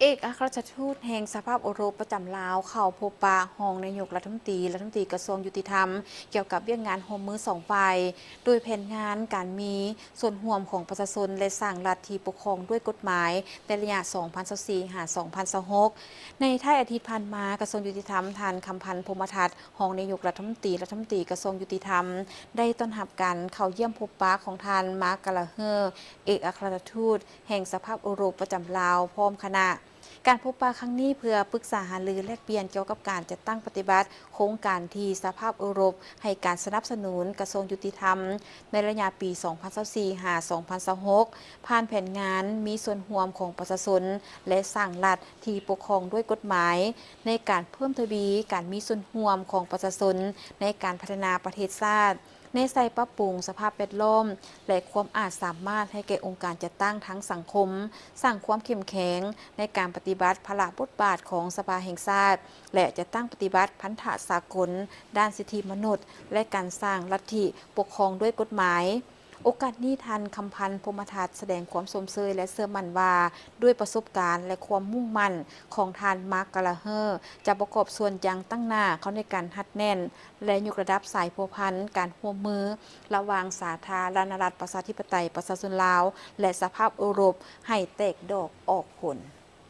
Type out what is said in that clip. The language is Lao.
ເອກອັຄຣາຊທູດແຫ່ງສະຫະພາບເອີຣົບປະຈຳລາວ ເຂົ້າພົບປະຮອງນາຍົກລັດຖະມົນຕີ, ລັດຖະມົນຕີກະຊວງຍຸຕິທຳ ກ່ຽວກັບວຽກງານຮ່ວມມືສອງຝ່າຍ, ໂດຍແຜນງານການມີສ່ວນຮ່ວມຂອງປະຊາຊົນ ແລະ ສ້າງລັດທີ່ປົກຄອງດ້ວຍກົດໝາຍ ໃນໄລຍະສອງພັນຊາວສີ່ ຫາ ສອງພັນຊາວຫົກ. ໃນທ້າຍອາທິດຜ່ານມາ, ກະຊວງຍຸຕິທຳ ທ່ານ ຄຳພັນ ພົມມະທັດ ຮອງນາຍົກລັດຖະມົນຕີ, ລັດຖະມົນຕີກະຊວງຍຸຕິທຳ ໄດ້ຕ້ອນຮັບການເຂົ້າຢ້ຽມພົບປະຂອງທ່ານ ມາກ ກາລາເຮີ ເອກອັຄຣາຊທູດແຫ່ງສະຫະພາບເອີຣົບປະຈຳລາວ ພ້ອມຄະນະ. ການພົບປະຄັ້ງນີ້ເພື່ອປຶກສາຫາລືແລກປ່ຽນກ່ຽວກັບການຈັດຕັ້ງປະຕິບັດໂຄງການທີ່ສະຫະພາບເອີຣົບໃຫ້ການສະໜັບສະໜູນກະຊວງຍຸຕິທຳ ໃນໄລຍະປີສອງພັນຊາວສີ່ ຫາ ສອງພັນຊາວຫົກ ຜ່ານແຜນງານມີສ່ວນຮ່ວມຂອງປະຊາຊົນ ແລະ ສ້າງລັດທີ່ປົກຄອງດ້ວຍກົດໝາຍ ໃນການເພີ່ມທະວີການມີສ່ວນຮ່ວມຂອງປະຊາຊົນໃນການພັດທະນາປະເທດຊາດ, ແນໃສ່ປັບປຸງສະພາບແວດລ້ອມ ແລະ ຄວາມອາດສາມາດໃຫ້ແກ່ອົງການຈັດຕັ້ງທາງສັງຄົມ, ສ້າງຄວາມເຂັ້ມແຂງໃນການປະຕິບັດພາລະບົດບາດຂອງສະພາແຫ່ງຊາດ ແລະ ຈັດຕັ້ງປະຕິບັດພັນທະສາກົນດ້ານສິດທິມະນຸດ ແລະ ການສ້າງລັດທິປົກຄອງດ້ວຍກົດໝາຍ. ໂອກາດນີ້ ທ່ານ ຄຳພັນ ພົມມະທັດ ສະແດງຄວາມຊົມເຊີຍ ແລະ ເຊື່ອໝັ້ນວ່າ ດ້ວຍປະສົບການ ແລະ ຄວາມມຸ່ງໝັ້ນຂອງທ່ານ ມາກ ກາລາເຮີ ຈະປະກອບສ່ວນຢ່າງຕັ້ງໜ້າເຂົ້າໃນການຮັດແໜ້ນ ແລະ ຍົກລະດັບສາຍພົວພັນການຮ່ວມມືລະຫວ່າງສາທາລະນະລັດ ປະຊາທິປະໄຕ ປະຊາຊົນລາວ ແລະ ສະຫະພາບເອີຣົບ ໃຫ້ແຕກດອກອອກຜົນ.